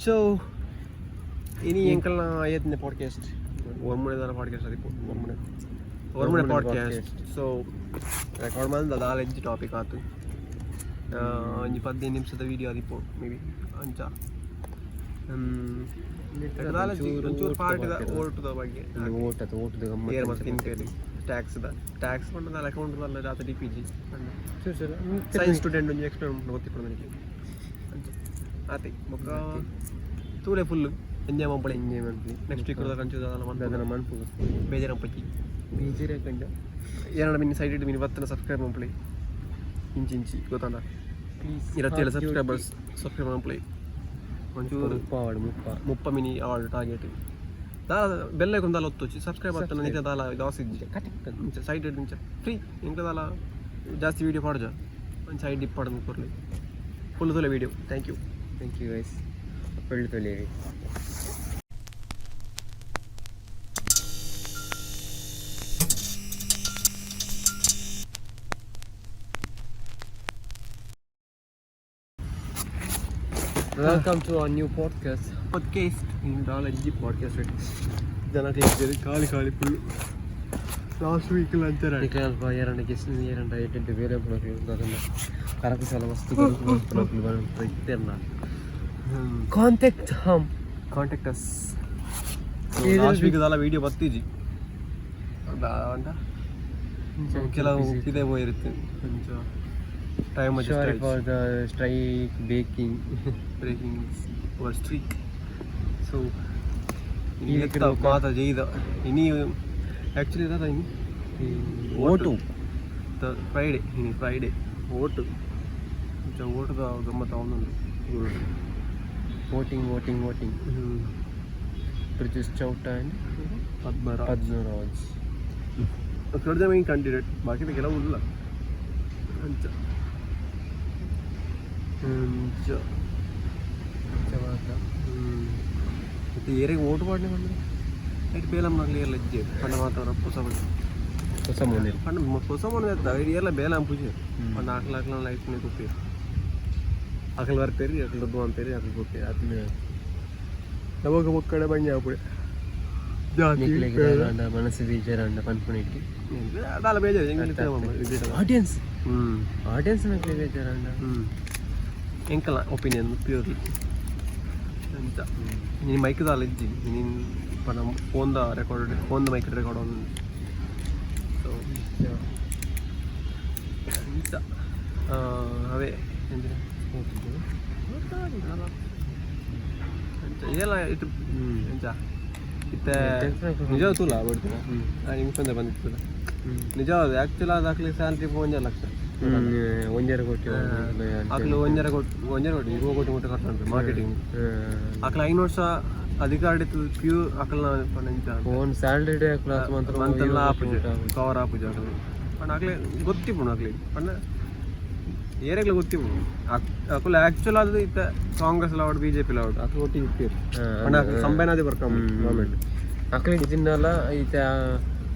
ಸೊ ಇನಿ ಎಂಕಲ್ನ ಏತ್ನೆ podcast ಒರ್ಮುನೆ podcast ಅದಿಪ್ಪು ಒರ್ಮುನೆ ಒರ್ಮುನೆ podcast. ಸೊ ರೆಕಾರ್ಡ್ ಮಲ್ದ ದಾಲ ಇಜ್ಜಿ ಟಾಪಿಕ್ ಆತು. ಒಂಜಿ 15 ನಿಮಿಷದ ವೀಡಿಯೋ ಆದಿಪ್ಪು ಮೇ ಬಿ ಅಂಚ. ದಾಲ ಇಜ್ಜಿ, ಒಂಚೂರು ಪಾರ್ಟಿದ ಓಟುದ ಬಗ್ಗೆ. ಓಟ್ ಅದು ಓಟದ ಗಮ್ಮತ್ತು. ಏರ್ ಮಸ್ತ್ ತಿನ್ಪೇರು ಟ್ಯಾಕ್ಸ್ the tax ಪಂಡ ದಾಲ ಅಕೌಂಟ್ ದಾಲ ರಾತ್ರಿ ಡಿ ಪಿ ಜಿ. ಚೂರು ಚೂರು. ಸೈನ್ಸ್ ಸ್ಟೂಡೆಂಟ್ ಒಂಜಿ ಎಕ್ಸ್ಪ್ಲೇನ್ ಮಲ್ಪುನ ಗೊತ್ತಿಪ್ಪುಂಡು ನನಗೆ. ಅಂಚ ಆತೆ. ಬೊಕ್ಕ ತೂಲೆ, ಫುಲ್ ಎಂಜಾಯ್ ಮಲ್ಪೊಳಿ. ಎಂಜಾಯ್ ಮಲ್ಪಿ. ನೆಕ್ಸ್ಟ್ ವೀಕ್ ಕಂಚು ದಾಲ. ದಾದನ ಮನ್ಪು. ಬೇಜಾರು ಮಲ್ಪೊಚ್ಚಿ. ಬೇಜಾರು ಕಂಡ. ಏನಾರ ಮಿನಿ ಸೈಡ್ ಇಟ್ಟು ಮಿನಿ ಬತ್ತನ ಸಬ್ಸ್ಕ್ರೈಬ್ ಮಲ್ಪೊಳಿ ಇಂಚಿ ಇಂಚಿ ಗೊತ್ತಾಂಡ. ಪ್ಲೀಸ್. 27 ಸಬ್ಸ್ಕ್ರೈಬರ್ಸ್, ಸಬ್ಸ್ಕ್ರೈಬ್ ಮಲ್ಪೊಳಿ ಒಂಚೂರು. 30 ಆವಡ್, 30. 30 ಮಿನಿ ಅವಾರ್ಡ್ ಟಾರ್ಗೆಟ್. ದಾಲ ಬೆಲ್ ಐಕಾನ್ ದಾಲ ಒತ್ತೊಚ್ಚಿ. ಸಬ್ಸ್ಕ್ರೈಬ್ ಆತನ ನಿಜ ದಾಲ ಜಾಸ್ತಿ ಇಜ್ಜಿ. ಇಂಚ ಸೈಡ್ ಇಂಚ ಫ್ರೀ ಎಂಕ್ಲ ದಾಲ ಜಾಸ್ತಿ ವೀಡಿಯೋ ಪಾಡ್ಜ, ಒಂದು ಸೈಡ್ ಡಿಪ್ ಪಾಡೋದು ಕೊರ್ಲಿ. ಫುಲ್ ತುಲೆ video. Thank you. Thank you guys. ಪಳ್ಳಿ ತೊಳಿರಿ. Welcome to our new podcast. Podcast ದಾಲ ಇಜ್ಜಿ. ಪಾಡ್ಕಾಸ್ಟ್ ಜನ ಇಜ್ಜಿ, ಖಾಲಿ ಖಾಲಿ ಫುಲ್. ಲಾಸ್ಟ್ ವೀಕ್ ಅಂತಾರೆ. ನಿಕ್ಲೆ ಅಲ್ಪ ಏರಂಡ ಗೆಸ್ಟ್ ಏರಂಡ ಎಡ್ಡೆ ಬೇರೆ ಉಪ್ಪುನಕ್ಲು, ಕರಕುಶಲ ವಸ್ತು ಇತ್ತೆರ್ನ contact hmm. Contact us. Last week ದಾಲ ವೀಡಿಯೋ ಬತ್ತಿಜಿ ಅಂಡ ಕೆಲವು ಇದೆ ಪೋಯಿರುತ್ತೆ ಕೊಂಚ time. Sorry for the strike breaking. Breaking our streak. So ಈ ಮಾತ ಜೈದ ಇನಿ ಆ್ಯಕ್ಚುಲಿ ದಾದ ಇನಿ? ಓಟು. ಫ್ರೈಡೆ, ಇನಿ ಫ್ರೈಡೆ ಓಟು. ಇಂಚ ಓಟುದ ಗಮ್ಮತ್ ಅವನೊಂದು. Voting, voting, voting. Brijesh Chowta and Padmaraj. Padmaraj. ಕಡ್ದ ಮೈನ್ ಕ್ಯಾಂಡಿಡೇಟ್, ಬಾಕಿ ಕೆಲವು ಇಲ್ಲ. ಅಂಚ ಅಂಚ. ಮತ್ತೆ ಏರಿಗೆ ಓಟು ಪಾಡ್ನೆ ಬಂದ್ರೆ ಐಟ್ ಬೇಲಮ್ಮನಾಗ್ಲಿ ಎಲ್ಲ ಇಜ್ಜೆ ಪಂಡ ಮಾತಾಡ ಹೊಸ ಹೊಸ ಮೋನೆ. ಪಂಡ ಹೊಸ ಮನೆ ಏರ್ಲ ಬೇಲಂ ಪೂಜೆ ಪಂಡ ಆಕ್ಲ ಆಕ್ಲ ಲೈಫ್ ನೇ ಕುಪ್ಪಿ ಅಕಲ್ ಬರ್ಪೇರಿ, ಅಕಲ್ ದುಡ್ಡು ಅಂತೇರಿ, ಅಕಲ್ ಕುಪ್ಪಿ. ಆತ್ಮ. ನಮಗ ಒಕ್ಕಡೆ ಬಂಜಿ ಆಪುಡೆ ಜಾತಿ. ನಿಕ್ಲೆಗ್ ದಾದ ಮನಸ್ಸು ಬೇಜಾರಂಡ ಪನ್ಪುನೆಟ್ಟಿ. ದಾಲ ಬೇಜಾರು ಎಂಗ್ಲ. ಆಡಿಯನ್ಸ್ ಆಡಿಯನ್ಸ್ ನಕ್ಲೆ ಬೇಜಾರಂಡ. ಎಂಕಲ ಒಪಿನಿಯನ್ ಪ್ಯೂರ್ಲಿ ಅಂತ. ನೀನು ಮೈಕ್ ದಾಲ ಇಜ್ಜಿ, ನೀನು ಪಂಡ ಫೋನ್ದ ರೆಕಾರ್ಡ್, ಫೋನ್ದ ಮೈಕ್ ರೆಕಾರ್ಡ್ ಆನ್. ಸೊ ಎಂತ ಅವೇ ಎಂಜಿನ ಇದೆಲ್ಲ ಇಟ್ಟು ಎಂಚ ಇತ್ತೆ ನಿಜ ತೂಲ ಬಡ್ತಿನ ನಿಂಗೆ ತೊಂದರೆ ಬಂದಿತ್ತು ನಿಜ. ಅದು ಆ್ಯಕ್ಚುಲ್ ಅದು ಆಕ್ಲಿ ಸ್ಯಾಲ್ರಿ 1.5 ಲಕ್ಷ. 1.5 ಕೋಟಿ. ಆಕ್ಲು 1.5 ಕೋಟಿ, 1.5 ಕೋಟಿ, 20 ಕೋಟಿ ಮುಟ್ಟ ಖರ್ಚು ಮಾರ್ಕೆಟಿಂಗ್. ಆಕ್ಲ 5 ವರ್ಷ ಅಧಿಕಾರ ಇತ್ತು ಪ್ಯೂರ್ ಆಕಲ್ನ ಪಂಡ ಎಂಚ. ಓನ್ ಸ್ಯಾಲರಿ ಕ್ಲಾಸ್ ಮಾತ್ರ. ಮಂತೆಲ್ಲ ಆಪುಜಿ, ಕವರ್ ಆಪುಜಿ ಆಕಲು. ಪಂಡ ಆಕ್ಲೆ ಗೊತ್ತಿಪ್ಪುಂಡು ಆಕ್ಲೆ, ಪಂಡ ಏರೆಗ್ಲ ಗೊತ್ತಿಪ್ಪುಂಡು. ಅಕುಲು ಆ್ಯಕ್ಚುಲ್ ಅದು ಇತ್ತ ಕಾಂಗ್ರೆಸ್ ಲಾವಡ್ ಬಿಜೆಪಿ ಲಾವಡ್ ಅಕುಲು ಒಟ್ಟಿಗೆ ಇತ್ತೀರು. ಪಂಡ ಸಂಬೈನಾದಿ ಬರ್ಕಮ್ ಗೌರ್ಮೆಂಟ್. ಅಕ್ಲೆ ಜಿನ್ನಲ ಇತ್ತೆ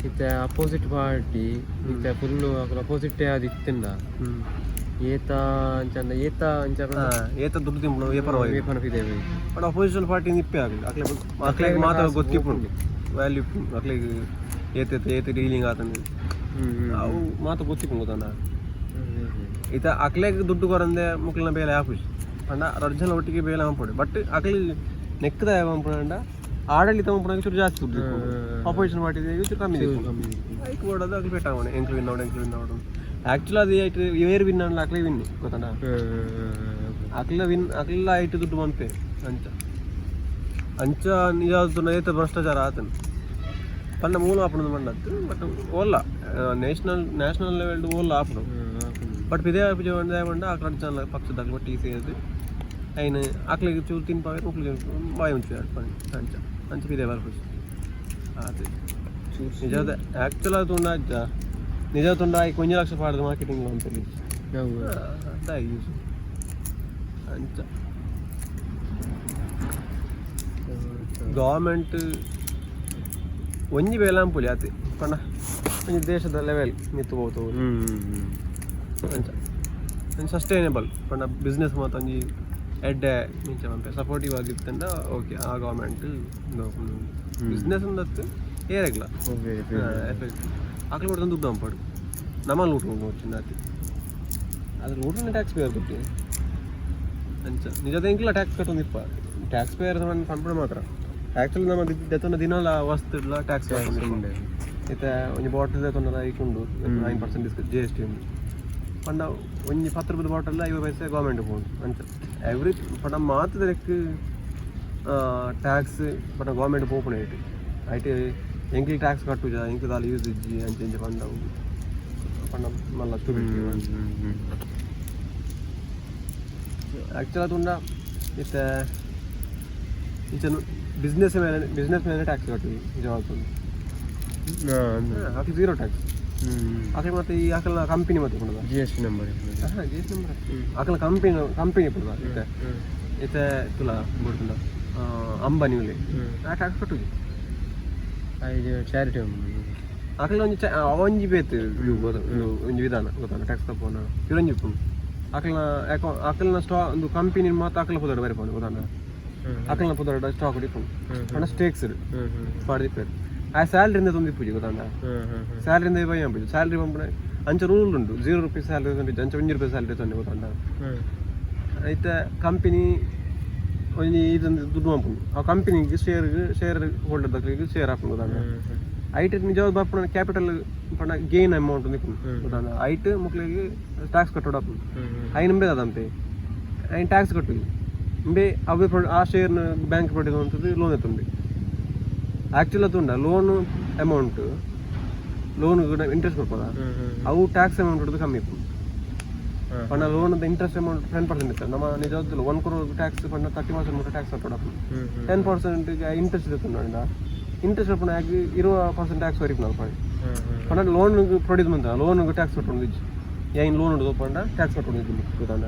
ಇತ್ತೆ ಅಪೋಸಿಟ್ ಪಾರ್ಟಿ ಇತ್ತೆ ಫುಲ್ ಅಕುಲು ಅಪೋಸಿಟ್ ಅದು ಇತ್ತಿಂದ ಏತ ಅಂಚ ಏತ ಅಂಚ. ಏತ ದುಡ್ಡು ತಿಂಪುಂಡು ಏ ಪರವಾಗಿ. ಪನಪಿದ್ದೇವೆ. ಬಟ್ ಅಪೋಸಿಷನ್ ಪಾರ್ಟಿ ಇಪ್ಪೆ ಆಗಲಿ ಅಕ್ಲೆ ಅಕ್ಲೆಗ್ ಮಾತ್ರ ಗೊತ್ತಿಪ್ಪುಂಡು ವ್ಯಾಲ್ಯೂ. ಅಕ್ಲೆಗ್ ಏತ ಏತ ಡೀಲಿಂಗ್ ಆತಂದು ಅವು ಮಾತ ಗೊತ್ತಿಪ್ಪುಂಡು ಗೊತ್ತಂಡ. ಇತ್ತ ಅಕ್ಲೆಗ್ ದುಡ್ಡು ಕೊರಂದೆ ಮುಕ್ಲಿನ ಬೇಲೆ ಆಪುಜಿ. ಪಂಡ ರಡ್ಡ್ ಜನ ಒಟ್ಟಿಗೆ ಬೇಲೆ ಮನ್ಪೊಡು. ಬಟ್ ಅಕ್ಲೆ ನೆಕ್ಕದ ಮನ್ಪುಂಡ ಆಡಳಿತ ಮನ್ಪುನಾಗ ಚೂರು ಜಾಸ್ತಿ ದುಡ್ಡು, ಅಪೋಸಿಷನ್ ಪಾರ್ಟಿ ಚೂರು ಕಮ್ಮಿ ತಿಕ್ಕುಂಡು. ಐಕ್ ಬೋಡದು ಅಕ್ಲು ಪೆಟ್ಟ ಆವಣೆ ಎಂಕ್ಲು ವಿನ್ ಆವಡು, ಎಂಕ್ಲು ವಿನ್ ಆವಡು. ಆ್ಯಕ್ಚುಲಿ ಅದು ಐಟ್ ಏರ್ ವಿನ್ ಆಂಡಲ ಅಕ್ಲೆ ವಿನ್ ಗೊತ್ತಂಡ. ಅಕ್ಲ ವಿನ್ ಅಕ್ಲ ಐಟ್ ದುಡ್ಡು ಮನ್ಪೆ ಅಂಚ ಅಂಚ. ನಿಜ ಏತ ಭ್ರಷ್ಟಾಚಾರ ಆತನ ಪಂಡ ಮೂಲ ಆಪುಂಡು ಪಂಡತ್ತು. ಬಟ್ ಓಲ್ಲ ನ್ಯಾಷನಲ್ ನ್ಯಾಷನಲ್ ಲೆವೆಲ್ ಓಲ್ಲ ಆಪುಂಡು. ಬಟ್ ಪಿದೆ ಪೂಜೆ ಪಂಡ ಪಂಡ ಅಕ್ಲ ಜನ ಪಕ್ಷದ ಒಟ್ಟಿಗೆ ಸೇರಿದು ಐನ್ ಅಕ್ಲಿಗೆ ಚೂರು ತಿನ್ಪಾವೆ, ಮುಕ್ಲಿಗೆ ಬಾಯಿ ಮುಂಚೆ ಪಂಡ ಅಂಚ ಅಂಚ ಪಿದೆ ಬರ್ಪುಜಿ ಅದು ನಿಜ. ಆ್ಯಕ್ಚುಲ್ ಅದು ತುಂಡ ಅಜ್ಜ ನಿಜ ತುಂಡ ಐಕ್ 1 ಲಕ್ಷ ಪಾಡ್ದು ಮಾರ್ಕೆಟಿಂಗ್ ಅಂತೇಳಿ ಅದ ಯೂಸ್ ಅಂಚ. ಗೌರ್ಮೆಂಟ್ ಒಂಜಿ ಬೇಲಾಂಪುಲಿ ಆತೆ ಪಂಡ ಒಂಜಿ ದೇಶದ ಲೆವೆಲ್ ಮಿತ್ತು ಪೋತು ಅಂಚ. ಸಸ್ಟೈನೇಬಲ್ ಪಂಡ ಬಿಸ್ನೆಸ್ ಮಾತ ಒಂಜಿ ಎಡ್ಡೆ ಇಂಚ ಪನ್ಪೆ ಸಪೋರ್ಟಿವ್ ಆದಿತ್ತಂಡ ಓಕೆ, ಆ ಗೌರ್ಮೆಂಟ್ ಬಿಸ್ನೆಸ್ ಒಂದತ್ತು ಏರೆಗ್ಲ ಎಫೆಕ್ಟ್. ಅಕ್ಲು ಕೂಡ ದುಡ್ಡು ಅಂಪಾಡು ನಮ್ಮ ಲೂಟ್ వచ్చిಂది ಅದು ಅದು ಲೂಟ್ನ ಟ್ಯಾಕ್ಸ್ ಪೇಯರ್ ಕೊಟ್ಟಿ ಅಂಚ ನಿಜದ ಎಂಕ್ಲ ಟ್ಯಾಕ್ಸ್ ಕಟ್ಟೊಂದಿಪ್ಪ. ಟ್ಯಾಕ್ಸ್ ಪೇಯರ್ ಪನ್ಪುಣ ಮಾತ್ರ. ಆ್ಯಕ್ಚುಲಿ ನಮ್ಮ ದೆತ್ತೊಂಡ ದಿನಲ ವಸ್ತು ಟ್ಯಾಕ್ಸ್. ಇತ್ತೆ ಒಂಜಿ ಬಾಟಲ್ ದೆತ್ತೊಂಡ ಐಕ್ ಉಂಡು 9% GST ಉಂಡು. ಪಂಡ ಒಂಜಿ 10 ರೂಪಾಯಿ ಬಾಟಲ್ 50 ಪೈಸೆ ಗೌರ್ಮೆಂಟ್ ಪೋಂಡು. ಅಂಚ ಎವ್ರಿ ಪಂಡ ಮಾತದಕ್ಕೆ ಟ್ಯಾಕ್ಸ್ ಪಂಡ ಗೌರ್ಮೆಂಟ್ ಪೋಪುಣ. ಐಟ್ ಐಟ್ ಎಂಕ್ಲಿ ಟ್ಯಾಕ್ಸ್ ಕಟ್ಟುಜ, ಎಂಕ್ಲು ದಾಲ ಯೂಸ್ ಇಜ್ಜಿ ಅಂಚ ಇಂಚ ಪಂಡ ಪಂಡ ಮಲ್ಲ ಸ್ಟುಪಿಡಿಟಿ. ಆ್ಯಕ್ಚುಲ್ ಅದು ಉಂಡ ಇತ್ತೆ ಇಂಚ ಬಿಸ್ನೆಸ್ ಮೇಲೆ, ಬಿಸ್ನೆಸ್ ಮೇಲೆ ಟ್ಯಾಕ್ಸ್ ಕಟ್ಟುವಿ ನಿಜವಾಗ್ಲೂ. ಅಕ್ಲು ಜೀರೋ ಟ್ಯಾಕ್ಸ್ ಅಕ್ಲು. ಮತ್ತೆ ಈ ಅಕಲ್ನ ಕಂಪನಿ ಮತ್ತೆ ಪುಂಡದ GST number. ಹಾಂ, GST number. ಅಕಲ್ನ ಕಂಪನಿ ಕಂಪನಿ ಪುಂಡದ. ಇತ್ತೆ ಇತ್ತೆ ತುಲ ಬುಡ್ತುಂಡ ಅಂಬಾನಿ ಉಲ್ಲೆ, ಆ ಟ್ಯಾಕ್ಸ್ ಕಟ್ಟುಜಿ. ಚಾರಿಟಿ. ಅಕಲ್ನ ಒಂಜಿ ಒಂಜಿ ಬೇತೆ ವ್ಯೂ ಗೊತ್ತ, ಒಂಜಿ ವಿಧಾನ ಗೊತ್ತಾನ. ಟ್ಯಾಕ್ಸ್ ತಪ್ಪುನ ಪಿರೊಂಜಿ ಇಪ್ಪುಂಡು. ಅಕಲ್ನ ಅಕಲ್ನ ಸ್ಟಾ ಒಂದು ಕಂಪನಿ ಮಾತ್ರ ಅಕಲ್ನ ಪುದರ್ ಬರೆಪುಂಡು ಗೊತ್ತಾನ. ಅಕಲ್ನ ಪುದರ್ ಸ್ಟಾಕ್ ಇಪ್ಪುಂಡು. ಪಂಡ ಸ್ಟೇಕ್ಸ್ ಪಾಡ್ದಿಪ್ಪೆರ್. ಆ ಸ್ಯಾಲ್ರಿ ಇಂದ ತೊಂದಿಪ್ಪುಜಿ ಗೊತ್ತಾಂಡ. ಸ್ಯಾಲ್ರಿ ಇಂದ ಬಯ್ಯ ಪುಜಿ ಸ್ಯಾಲ್ರಿ ಪಂಪುನ ಅಂಚ ರೂಲ್ ಉಂಡು. 0 ರುಪೀಸ್ ಸ್ಯಾಲ್ರಿ ತೊಂದಿಜ್ಜಿ ಅಂಚ. 1 ರೂಪಾಯಿ ಸ್ಯಾಲ್ರಿ ತೊಂದೆ ಗೊತ್ತಾಂಡ. ಐತೆ ಕಂಪನಿ ಒಂಜಿ ಇದೊಂದು ದುಡ್ಡು ಮನ್ಪುಂಡು. ಆ ಕಂಪನಿಗೆ ಶೇರ್ ಶೇರ್ ಹೋಲ್ಡರ್ ದಕ್ಲೆಗ್ ಶೇರ್ ಆಪುಂಡು ಗೊತ್ತಾಂಡ. ಐಟ್ ನಿಜವಾದ ಬರ್ಪುನ ಕ್ಯಾಪಿಟಲ್ ಪಂಡ ಗೇನ್ ಅಮೌಂಟ್ ಇಪ್ಪುಂಡು ಗೊತ್ತಾಂಡ. ಐಟ್ ಮೊಕ್ಲೆಗ್ ಟ್ಯಾಕ್ಸ್ ಕಟ್ಟೋಡು ಆಪುಂಡು. ಐನ್ ಇಂಬೆ ದಾದಂತೆ ಐನ್ ಟ್ಯಾಕ್ಸ್ ಕಟ್ಟುಜಿ ಇಂಬೆ. ಅವೇ ಆ ಶೇರ್ನ ಬ್ಯಾಂಕ್ ಪ್ರೊಡ್ಯೂಸ್ ಮಂತುದು ಲೋನ್ ಎತ್ತುಂಡೆ. ಆ್ಯಕ್ಚುಲ್ ಅದು ಉಂಡ ಲೋನ್ ಅಮೌಂಟ್, ಲೋನ್ ಇಂಟ್ರೆಸ್ಟ್ ಕೊಡ್ಬೋದ, ಅವು ಟ್ಯಾಕ್ಸ್ ಅಮೌಂಟ್ ಹಿಡಿದು ಕಮ್ಮಿ ಇಪ್ಪುಂಡು. ಪಂಡ ಲೋನ್ ಇಂಟ್ರೆಸ್ಟ್ ಅಮೌಂಟ್ 10% ಇತ್ತು. ನಮ್ಮ ನಿಜವಾಗ್ಲೂ 1 ಕ್ರೋರ್ ಟ್ಯಾಕ್ಸ್ ಪಂಡ 30% ಮುಟ್ಟ ಟ್ಯಾಕ್ಸ್ ಕಟ್ಟೋಡು. 10% ಇಂಟ್ರೆಸ್ಟ್ ಇತ್ತು. ಇಂಟ್ರೆಸ್ಟ್ ಪಂಡ 20% ಟ್ಯಾಕ್ಸ್ ವರಿಪುಂಡು ಅಲ್ಪ. ಪಂಡ ಲೋನ್ ಪ್ರೊಡ್ಯೂಸ್ ಮಂತ ಲೋನ್ ಟ್ಯಾಕ್ಸ್ ಕಟ್ಟೊಂದು ಇಜ್ಜಿ. ಏನ್ ಲೋನ್ ಉಂಡು ಪಂಡ ಟ್ಯಾಕ್ಸ್ ಕಟ್ಟೊಂದು ಇಜ್ಜಿ ಗೊತ್ತಾಂಡ.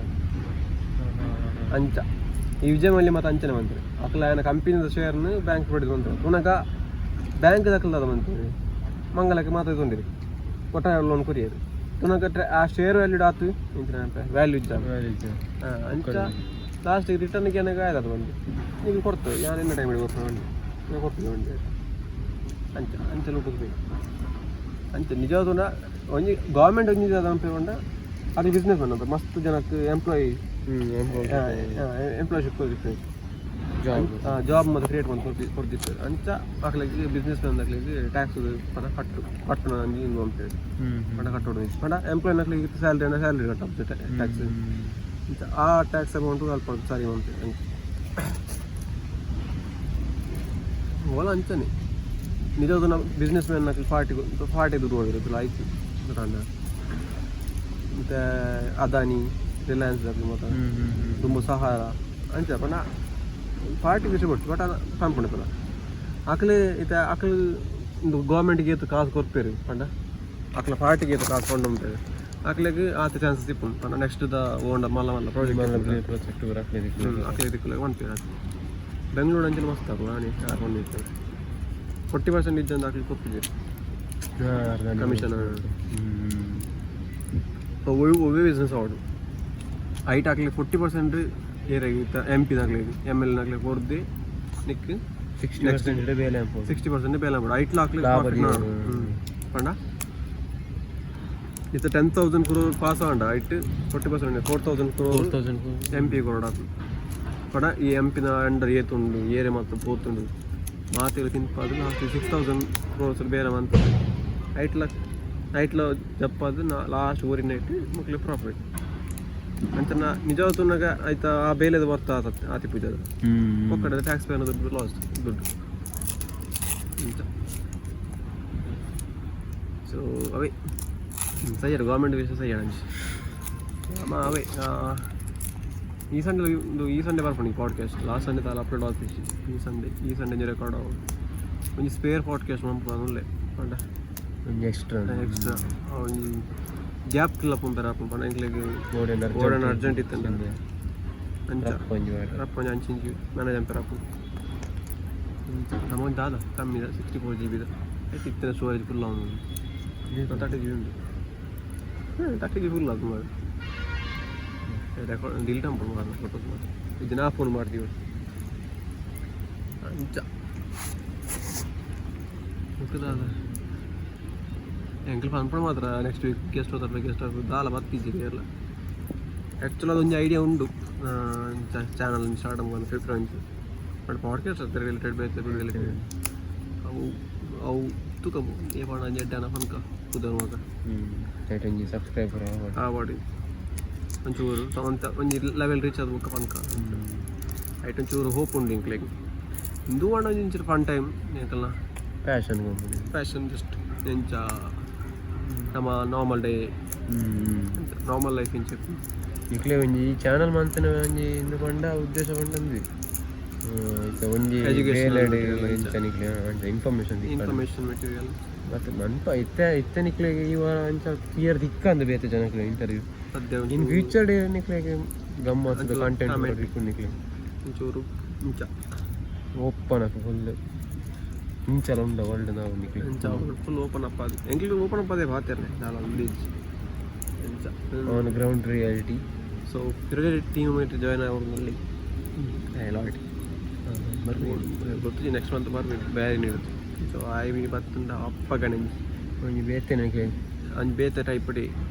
ಅಂಚ ಈ ವಿಜಯ ಮಲ್ಯ ಮತ್ತೆ ಅಂಚನೆ ಮಂತ್ರಿ ಅಕ್ಲ ಆಯನ ಕಂಪನಿದ ಶೇರ್ನ ಬ್ಯಾಂಕ್ ಪ್ರೊಡ್ಯೂಸ್ ಮಂತ್ರಿ ತುನಗ ಬ್ಯಾಂಕ್ ದಕ್ಕಲ್ದಾದ ಮಂತ್ರಿ ಮಂಗಲಕ್ಕೆ ಮಾತ್ರ ತೊಂದಿರಿ ಒಟ್ಟಾರೆ ಲೋನ್ ಕೊರಿಯರು. ತುನಗ ಆ ಶೇರ್ ವ್ಯಾಲ್ಯೂ ಆತು ವ್ಯಾಲ್ಯೂ ಇದ್ದ ಅಂಚ ಲಾಸ್ಟ್ ರಿಟರ್ನ್ ಏನಗ ಆಯ್ತು ಬಂದು ನೀವು ಕೊಡ್ತು. ಯಾನ್ ಎನ್ನ ಟೈಮ್ ಕೊಡ್ತು ಬಂದು ನಾನು ಕೊಡ್ತೀನಿ ಬಂದು. ಅಂಚ ಅಂಚ ಲೂಟುದು ಬೇಕು. ಅಂಚ ನಿಜವಾದ ಒಂಜಿ ಗೌರ್ಮೆಂಟ್ ಒಂಜಿ ಪಂಡ ಅದು ಬಿಸ್ನೆಸ್ ಮನ್ ಮಸ್ತ್ ಜನಕ್ಕೆ ಎಂಪ್ಲಾಯ್ಶಿಪ್ ಕೊರ್ದಿಪ್ಪೆರ್. ಜಾಬ್. ಜಾಬ್ ಮತ್ತೆ ಕ್ರಿಯೇಟ್ ಮಂತ್ ಕೊರ್ದಿಪ್ಪೆರ್. ಅಂಚ ಅಕ್ಲೆಗ್ ಬಿಸ್ನೆಸ್ ಮ್ಯಾನ್ ಅಕ್ಲೆಗ್ ಟ್ಯಾಕ್ಸ್ ಪಂಡ ಕಟ್ಟು ಕಟ್ಟುನ ಒಂಜಿ ಇಂದು ಪನ್ಪೆರ್. ಪಂಡ ಕಟ್ಟೋಡು ಪಂಡ ಎಂಪ್ಲಾಯ್ ನಕ್ಲೆಗ್ ಸ್ಯಾಲ್ರಿ ಸ್ಯಾಲ್ರಿ ಕಟ್ಟಪ್ ಟ್ಯಾಕ್ಸ್. ಅಂಚ ಆ ಟ್ಯಾಕ್ಸ್ ಅಮೌಂಟ್ ಅಲ್ಪ ಸರಿ ಮನ್ಪೆರ್. ಅಂಚ ಓಲ ಅಂಚನೆ ನಿಜವಾದ ನಮ್ಮ ಬಿಸ್ನೆಸ್ ಮ್ಯಾನ್ ನಕ್ಲು ಪಾರ್ಟಿ ಪಾರ್ಟಿ ದುಡ್ಡು ಹೊಡೆದಿರುತ್ತೆ ಆಯ್ತು ಗೊತ್ತಾಂಡ. ಮತ್ತೆ ಅದಾನಿ, ರಿಲಯನ್ಸ್ ದಕ್ಲು ಮಾತ ತುಂಬ ಸಹಾರ. ಅಂಚ ಪಂಡ ಪಾರ್ಟಿ ವಿಷಯ ಬಟ್ ಬಟ್ ಪನ್ಪುಂಡು ಪದ ಅಕ್ಲೆ ಇತ್ತೆ ಅಕ್ಲು ಇಂದು ಗೌರ್ಮೆಂಟ್ಗೆ ಏತ್ ಕಾಸು ಕೊರ್ಪೆರ್ ಪಂಡ ಅಕ್ಲ ಪಾರ್ಟಿಗೆ ಏತ್ ಕಾಸು ಕೊಂಡು ಉಂಟು ಅಕ್ಲೆಗ್ ಆತ ಚಾನ್ಸಸ್ ಇಪ್ಪುಂಡು. ಪಂಡ ನೆಕ್ಸ್ಟ್ ದ ಓಂಡ ಮಲ್ಲ ಮಲ್ಲ ಪ್ರಾಜೆಕ್ಟ್ ಪ್ರಾಜೆಕ್ಟ್. ಅಕ್ಲೆ ದಿಕ್ಕುಲೆಗ್ ಪನ್ಪೆರ್. ಆತ ಬೆಂಗಳೂರು ಅಂಚಿನ ಮಸ್ತ್ ಆಪುಂಡು. ಆನಿ ಆಪೊಂದು 40% ಇಜ್ಜಂದ ಅಕ್ಲು ಕೊರ್ಪುಜೆರ್ ಕಮಿಷನ್. ಒವ್ವೆ ಒವ್ವೆ ಬಿಸ್ನೆಸ್ ಆವಡು ಐಟ್ ಅಕ್ಲೆ 40% ಏರೆಗ್ ಎಂಪಿ ನಕ್ಲೆಗ್ ML ನಕ್ಲೆಗ್ ಕೊರ್ದು ನಿಕ್ 60% ಬೇಲೆ. 60% ಬೇಲೆ ಆಪುಂಡು. ಐಟ್ಲ ಅಕ್ಲೆಗ್ ಪ್ರಾಫಿಟ್ ಪಂಡ ಇತ್ತೆ 10,000 ಕ್ರೋರ್ ಪಾಸ್ ಆಂಡ ಐಟ್ 40% 4,000 ಕ್ರೋರ್ 4,000. MP ಕೊರೊಡು ಪಂಡ ಈ ಎಂಪಿನ ಅಂಡರ್ ಏತುಂಡು, ಏರೆ ಮಾತ ಪೋತುಂಡು ಮಾತೆಲ್ಲ ತಿನ್ಪಾದ್ ಲಾಸ್ಟ್ 6,000 ಕ್ರೋರ್ಸ್ ಬೇರೆ ಮಂತ್ ಐಟ್ಲ ಐಟ್ಲ ಜಪ್ಪಾದ್ ಲಾಸ್ಟ್ ಊರಿನ ಐಟ್ ಮೊಕ್ಲೆ ಪ್ರಾಫಿಟ್. ಅಂಚ ನಿಜವಾದ ತೂನಗ ಆಯ್ತ ಆ ಬೇಲೆದ ಬರ್ತಾ ಆತ ಆತಿ ಪೂಜಾದ ಒಕ್ಕಡೆ ಟ್ಯಾಕ್ಸ್ ಪೇನ ದುಡ್ಡು ಲಾಸ್ ದುಡ್ಡು ಇಂಚ. ಸೊ ಅವೇ ಸಯ್ಯರು ಗೌರ್ಮೆಂಟ್ ವಿಷಯ ಸಯ್ಯ ಅಂಚ ಅಮ್ಮ ಅವೇ ಈ ಸಂಡೇ ಒಂದು ಈ ಸಂಡೇ ಬರ್ಪುಂಡು ಈ ಪಾಡ್ಕಾಸ್ಟ್. ಲಾಸ್ಟ್ ಸಂಡೇ ತಾಲ ಅಪ್ಲೋಡ್ ಆತಿಜಿ. ಈ ಸಂಡೇ ಈ ಸಂಡೇ ರೆಕಾರ್ಡ್ ಆವು. ಒಂಜಿ ಸ್ಪೇರ್ ಪಾಡ್ಕಾಸ್ಟ್ ಮನ್ಪುನ ಉಲ್ಲೆ ಪಂಡ ಎಕ್ಸ್ಟ್ರಾ. ಎಕ್ಸ್ಟ್ರಾ ಒಂಜಿ ಗ್ಯಾಪ್ ಫಿಲ್ ಅಪ್ ಪಂಪೆರ್ ಆಪುಂಡು. ಪಂಡ ಎಂಕ್ಲೆಗ್ ಓಡೋಣ ಅರ್ಜೆಂಟ್ ಇತ್ತಂಡ ಅಂಚ ರಪ್ಪ ಒಂಜಿ ಅಂಚಿ ಇಂಚಿ ಮ್ಯಾನೇಜ್ ಅಂಪೆರ್ ಆಪುಂಡು. ನಮ್ಮ ಒಂಜಿ ದಾದ ಕಮ್ಮಿ 64 ಜಿಬಿದ ಐತೆ. ಇತ್ತಿನ ಸ್ಟೋರೇಜ್ ಫುಲ್ ಆವೊಂದುಂಡು. 30 ಜಿಬಿ ಉಂಡು. 30 ಜಿಬಿ ಫುಲ್ ಆತು ಮಾರ್ರೆ. ರೆಕಾರ್ಡ್ ಡಿಲೀಟ್ ಆಪುಂಡು ಮಾರ್ರೆ ಫೋಟೋಸ್ ಮಾತ್ರ. ದಿನಾ ಫೋನ್ ಮಾಡ್ತೀವಿ ಅಂಚ. ಬೊಕ್ಕದಾದ ಎಂಕಲ್ ಪನ್ಪುನ ಮಾತ್ರ ನೆಕ್ಸ್ಟ್ ವೀಕ್ ಗೆಸ್ಟ್ ಹೋತಾರೆ, ಗೆಸ್ಟ್ ದಾಲ ಬತ್ತಿಜ್ಜಿ ಎಲ್ಲ. ಆ್ಯಕ್ಚುಲ್ ಅದೊಂದು ಐಡಿಯಾ ಉಂಡು, ಚಾನಲ್ ಸ್ಟಾರ್ಟ್ ಮಲ್ಪುನ ಫಿಫ್ರೆನ್ಸ್, ಬಟ್ ಪಾಡ್ಕಾಸ್ಟ್ ಅತ್ತ ರಿಲೇಟೆಡ್ ಬೇತೆ ರಿಲೇಟೆಡ್ ಅವು ಅವು ತೂಕ ಏ ಪಂಡ ಒಂಜಿ ಎಡ್ಡೆ ಪನ್ಕ ಪುದರ್ ಮಾತ. ಐಟ್ ಒಂಜಿ ಸಬ್ಸ್ಕ್ರೈಬರ್. ಆ ಬಾಡಿ ಒಂಚೂರು ಅಂತ ಒಂಜಿ ಲೆವೆಲ್ ರೀಚ್ ಆದ ಬೊಕ್ಕ ಪನ್ಕ. ಐಟ್ ಒಂಚೂರು ಹೋಪ್ ಉಂಡು ಎಂಕ್ಲೆಗ್. ಇಂದು ಪಂಡ ಒಂಜಿ ಒಂಚೂರು ಫನ್ ಟೈಮ್ ಎಂಕಲ್ನ. ಪ್ಯಾಷನ್. ಪ್ಯಾಷನ್ ಜಸ್ಟ್ ಎಂಚ ನಮ್ಮ ನಾರ್ಮಲ್ ಡೇ, ನಾರ್ಮಲ್ ಲೈಫ್ ಇಂಚ. ನಿಕ್ಲೆ ಒಂಜಿ ಚಾನಲ್ ಮಂತನ ಒಂಜಿ ಇಂದು ಪಂಡ ಉದ್ದೇಶ ಪಂಡಂದು ಇತ್ತೆ ಒಂಜಿ Educational ಬೇಲೆಡ್ material. ಎಂಚ ನಿಕ್ಲೆ ಅಂಚ ಇನ್ಫಾರ್ಮೇಶನ್. Information material. ಮತ್ತೆ ಮನ್ಪ ಇತ್ತೆ ಇತ್ತೆ ನಿಕ್ಲೆಗ್ ಈ ವಾರ ಅಂಚ ಕ್ಲಿಯರ್ ತಿಕ್ಕಂದು ಬೇತೆ ಜನಕ್ಲೆ ಇಂಟರ್ವ್ಯೂ. ಸದ್ಯ. ಇನ್ ಫ್ಯೂಚರ್ ಡೇ ನಿಕ್ಲೆಗ್ ಗಮ್ಮತ್ತದ ಅಂಚ ಕಂಟೆಂಟ್ comment. ನಿಕ್ಲೆ. ಒಂಚೂರು ಇಂಚ. ಓಪನ್ ಅಪ್ ಫುಲ್ ಇಂಚಲ ಉಂಡ ವರ್ಲ್ಡ್ ನಾವು ನಿಕ್ಲೆ. ಎಂಚ ಫುಲ್ ಓಪನ್ ಅಪ್ ಅದು ಎಂಕ್ಲಿಗೆ ಓಪನ್ ಅಪ್ ಅದೇ ಪಾತೆರ್ನೆ ದಾಲ ವಿಲೇಜ್ ಎಂಚ. On ground reality. So related team join ಆಗೋದ್ರಲ್ಲಿ ಲಾಯ್ಟ್ ಗೊತ್ತಿದೆ, ನೆಕ್ಸ್ಟ್ ಮಂತ್ ಬರ್ಬೇಕು ಬೇರೆ ನೀಡುತ್ತೆ. ಸೊ I ಮೀನ್ ಬತ್ತುಂಡ ಅಪ್ಪ ಗಣೇಶ್. ಒಂಜಿ ಬೇತೆ ನಿಕ್ಲೆ. ಒಂಜಿ ಬೇತೆ ಟೈಪ್ ಡಿ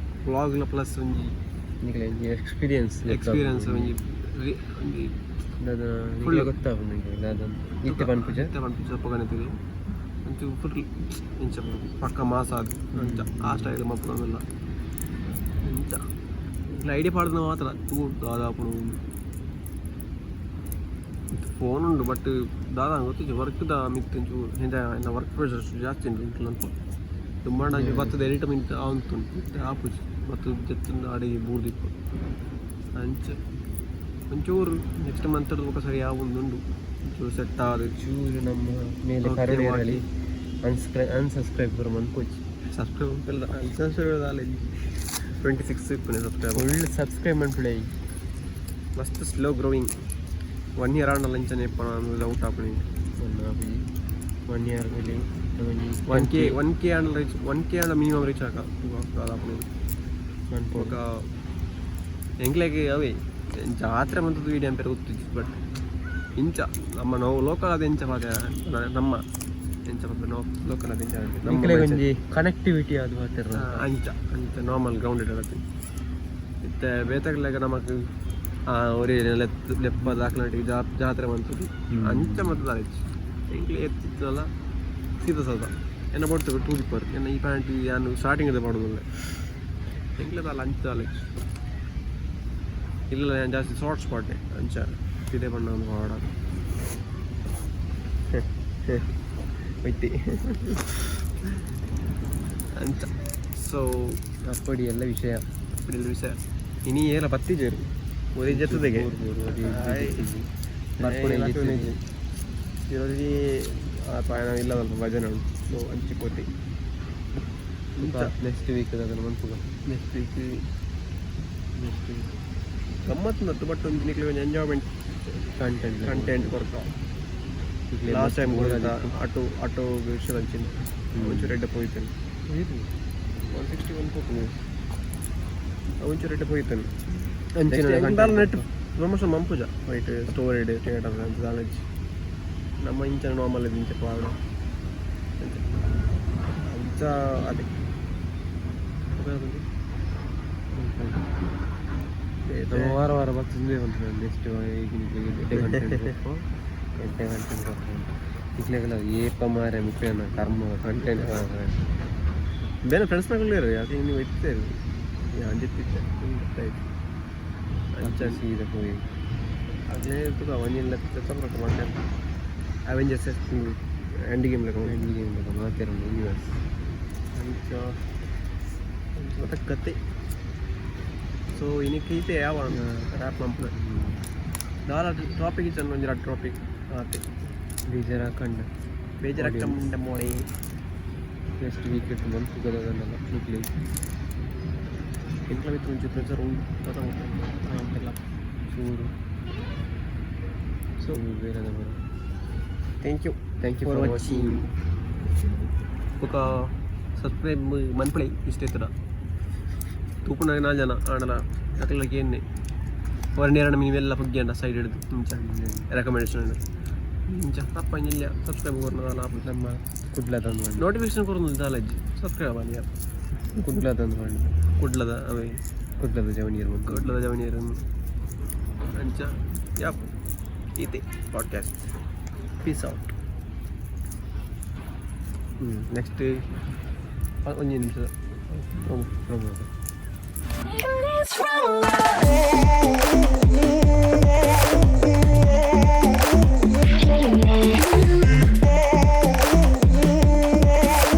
ವ್ಲಾಗ್ಲ ಪ್ಲಸ್ ಒಂಜಿ ನಿಕ್ಲೆ ಒಂಜಿ ಎಕ್ಸ್ಪೀರಿಯನ್ಸ್. ಎಕ್ಸ್ಪೀರಿಯನ್ಸ್ ಒಂಜಿ ಒಂಜಿ ಫುಲ್ ಗೊತ್ತಾಪುಂಡು ನಿಕ್ಲೆ ದಾದ ಇತ್ತೆ ಪನ್ಪುಜ. ಇತ್ತೆ ಪನ್ಪುಜ ಅಪ್ಪಗಣತಿಗೆ ಒಂಚೂರು ಫುಲ್ ಇಂಚ ಪಕ್ಕ ಮಾಸ ಅದು ಅಂಚ ಆ ಸ್ಟೈಲ್ ಮಲ್ಪುನವೆಲ್ಲ ಇಂಚ. ಇట్లా ಐಡಿಯಾ ಪಾಡ್ದ ಮಾತ್ರ ತೂ ದಾದಾಪುಡು ಫೋನ್ ಉಂಡು, ಬಟ್ ದಾದ ಗೊತ್ತಿಜ್ಜಿ ವರ್ಕ್ದ ಮಿತ್ತ್ ಒಂಚೂರು ಎಂತ ವರ್ಕ್ ಪ್ರೆಷರ್ ಜಾಸ್ತಿ ಉಂಟು ಇಂಕ್ಲ ಅಲ್ಪ. ತುಂಬ ಬತ್ತದ ಎಡಿಟ್ ಮಿಂತ ಆವಂತುಂಡು ಇತ್ತೆ ಆಪುಜಿ ಬತ್ತದ ಜೆತ್ತುಂಡು ಅಡಿಗೆ ಬೂರ್ದಿಪ್ಪು ಅಂಚ. ಒಂಚೂರು ನೆಕ್ಸ್ಟ್ ಮಂತ್ ಬೊಕ ಸರಿ ಆವೊಂದುಂಡು, ಒಂಚೂರು ಸೆಟ್ ಆದ್. ಚೂರು ನಮ್ಮ ಮೇಲೆ Okay, ಕರುಣೆ ಇರಲಿ. ಮಾಡಿ. ಅನ್ಸಬ್ಸ್ಕ್ರೈಬ್ ಪೂರ ಮನ್ಪೊಚ್ಚಿ. ಸಬ್ಸ್ಕ್ರೈಬ್ ಅನ್ಸಬ್ಸ್ಕ್ರೈಬ್ ದಾಲ 26 ಇಪ್ಪುನೆ ಸಬ್ಸ್ಕ್ರೈಬ್. ಫುಲ್ ಸಬ್ಸ್ಕ್ರೈಬ್ ಮನ್ಪುಲೆ. ಮಸ್ತ್ ಸ್ಲೋ ಗ್ರೋಯಿಂಗ್. ಒನ್ ಇಯರ್ ಆಂಡಲ ಇಂಚನೆ ಇಪ್ಪನ ಡೌಟ್ ಆಪುನಿ. ಒನ್ ಇಯರ್ ಮೇಲೆ ಒಂಜಿ 1K, 1K ಆಂಡಲ ರೀಚ್, 1K ಆಂಡ ಮಿನಿಮಮ್ ರೀಚ್ ಆಕ ದಾದಾಪುನಿ. ಮನ್ಪೊಡು. ಬೊಕ ಎಂಕ್ಲೆಗ್ ಅವೇ ಜಾತ್ರೆ ಮಂತದ್ದು ವೀಡಿಯೋ ಅಂಪೆರೆ ಗೊತ್ತಿಜ್ಜಿ, ಬಟ್ ಇಂಚ ನಮ್ಮ ನಾವು ಲೋಕಲ್ ಅದ ಎಂಚ ಪಾತೆ ನಮ್ಮ ಎಂಚ ಪನ್ಪೆ ನಾವು ಲೋಕಲ್ ಅದ ಎಂಚ ನಮ್ಮ ನಿಕ್ಲೆಗ್ mindset. ಒಂಜಿ ಕನೆಕ್ಟಿವಿಟಿ ಅದು ಮಾತೆರ್ನ. ಅಂಚ ಅಂಚ ನಾರ್ಮಲ್ ಗ್ರೌಂಡೆಡ್ ಇರತ್ತೆ. ಇತ್ತೆ ಬೇತಗ್ಲೆಗ ನಮಕ್ ಒರಿ ಲೆಪ್ಪ ದಾಖಲಾಟಿಗೆ ಜಾತ್ರೆ ಮಂತದ್ದು ಅಂಚ ಮತ್ತೆ ದಾಲಿಚ್ಚಿ ಎಂಕ್ಲೆ ಎತ್ತಿತ್ತಲ್ಲ ಸೀದಾ ಸದಾ ಎನ್ನ ಪಡ್ತು ಟೂ ದಿಪ್ಪರ್ ಎನ್ನ ಈ ಪ್ಯಾಂಟ್ ಯಾನು ಸ್ಟಾರ್ಟಿಂಗ್ ಇದೆ ಪಾಡೋದಿಲ್ಲ. ಎಂಕ್ಲೆ ದಾಲ ಅಂಚ ದಾಲಿಚ್ಚಿ ಇಲ್ಲ, ನಾನು ಜಾಸ್ತಿ ಶಾರ್ಟ್ಸ್ ಪಾಡ್ನೆ ಅಂಚ ಇದೇ ಬಣ್ಣ ಒಂದು ಪಾಡ ಒಯ್ತಿ ಅಂಚ. ಸೊ ಅಪ್ಪಡಿ ಎಲ್ಲ ವಿಷಯ. ಅಪ್ಪಡಿ ವಿಷಯ. ಇನಿ ಏಲ ಬತ್ತಿಜೇರು ಒರಿ ಜತ್ತದೆಗೆ. ಇರೋದಿ ಪಾಯನ ಇಲ್ಲ, ಸ್ವಲ್ಪ ಭಜನೆ ಉಂಟು. ಸೊ ಅಂಚಿ ಕೋತಿ. ನೆಕ್ಸ್ಟ್ ವೀಕ್ ಅದನ್ನು ಮನ್ಪುಗ. Next week. Next week. ಗಮ್ಮತ್ತು ಮತ್ತು ಬಟ್ ಒಂದು ನಿಕ್ಲೆ ಒಂಜಿ ಎಂಜಾಯ್ಮೆಂಟ್ ಕಂಟೆಂಟ್. ಕಂಟೆಂಟ್ ಕೊರ್ಕ. ಲಾಸ್ಟ್ ಟೈಮ್ ಆಟೋ ಆಟೋ ವಿಷಯ ಅಂಚಿನ ಒಂಚೂರು ಎಡ್ಡೆ ಪೋಯ್ತೇನೆ. 161 ಪೋಪುಂಡು, ಒಂಚೂರು ಎಡ್ಡೆ ಪೋಯ್ತೇನೆ. ಅಂಚಿನ ನೆಟ್ ಪ್ರಮೋಷನ್ ಮಂಪುಜ ವೈಟ್ ಸ್ಟೋರಿ ಥಿಯೇಟರ್ ಅಂತ ನಾಲೆಜ್ ನಮ್ಮ ಇಂಚ ನಾರ್ಮಲ್ ಇಂಚ ಪಾಡ ಅಂಚ ಅಂಚ ಅದೇ. ನಮ್ಮ ವಾರ ವಾರ ಬರ್ತದೆ. ನೆಕ್ಸ್ಟ್ ಎಡ್ಡೆ ಕಂಟೆಂಟ್, ಎಡ್ಡೆ ಕಂಟೆಂಟ್ ಇಕ್ಲೆಗೆಲ್ಲ ಏಪ ಮಾರೆ ಮುಖ್ಯನ ಕರ್ಮ ಕಂಟೆಂಟ್. ಬೇರೆ ಫ್ರೆಂಡ್ಸ್ ನಗಳು ಯಾಕೆ ನೀವು ಇತ್ತೇವೆ ಅಂಜಿತ್ತಿತ್ತೆ ಗೊತ್ತಾಯ್ತು ಅಂಚ. ಸೀದಾ ಹೋಗಿ. ಅದೇ ತುಕ ಒಂಜಿಲ್ಲ ಸಪರೇಟ್ ಮಾಡ್ತೇನೆ. ಅವೆಂಜರ್ಸ್ ಎಂಡ್ ಗೇಮ್ ಲೆಕ್ಕ. ಮಾತಾಡೋಣ ಯೂನಿವರ್ಸ್. ಅಂಚ ಮತ್ತೆ ಕತೆ. ಸೊ ಇನ್ನಕ್ಕೆ ಈತೆ ಯಾವ ರ್ಯಾಪ್ ಮಂಪುನ ದಾಲ ಟಾಪಿಕ್ ಇತ್ತು ಒಂಜಿ ಟಾಪಿಕ್ ಆತೆ. ಬೇಜಾರಾಕಂಡ. ಬೇಜಾರಾಕಂಡ ಮೋಣಿ. ನೆಕ್ಸ್ಟ್ ವೀಕ್ ಇಟ್ಟು ಮನ್ಪುಗದನ್ನೆಲ್ಲ ನಿಕ್ಲೆ. ಎಂಕ್ಲ ಮಿತ್ರ ಒಂಚೂರು ಪ್ರೆಷರ್ ಉಂಟು ಎಲ್ಲ. ಚೂರು ಸೊ ಬೇರೆ. Thank you. Thank you for for watching. Watching. ಬೊಕ ಸಬ್ಸ್ಕ್ರೈಬ್ ಮನ್ಪುಲೆ ಇಷ್ಟ ಇತ್ತಡ ತೂಪುನ ನಾಲ್ ಜನ ಆಂಡಲ ಅಕ್ಲೆಗ್ ಕೇನ್ನೆ. ಒರ ಮಿನಿ ಎಲ್ಲ ಪುಗ್ಗಿಯಂಡ ಸೈಡ್ ಹಿಡಿದು ಇಂಚ ರೆಕಮೆಂಡೇಶನ್ ಇಂಚ ತಪ್ಪ ಇಲ್ಲ. ಸಬ್ಸ್ಕ್ರೈಬ್ ಕೊರ್ನ. ನಮ್ಮ ಕುಡ್ಲದ ಒಂದು ಪಂಡ. ನೋಟಿಫಿಕೇಶನ್ ಕೊರೊಂದು ದಾಲಜ್ಜಿ, ಸಬ್ಸ್ಕ್ರೈಬ್ ಆನಿ. ಕುಡ್ಲದ ಒಂದು ಪಂಡ. ಕುಡ್ಲದ ಅವೇ. ಕುಡ್ಲದ ಜವನಿಯರ್ ಮುಂದೆ. ಕುಡ್ಲದ ಜವನಿಯರ್ ಅಂಚ. ಯಾಪ್, ಈತೆ ಪಾಡ್ಕಾಸ್ಟ್. Peace out. Next ಒಂಜಿ ನಿಮಿಷ. ಪ್ರಮೋದ. It's wrong.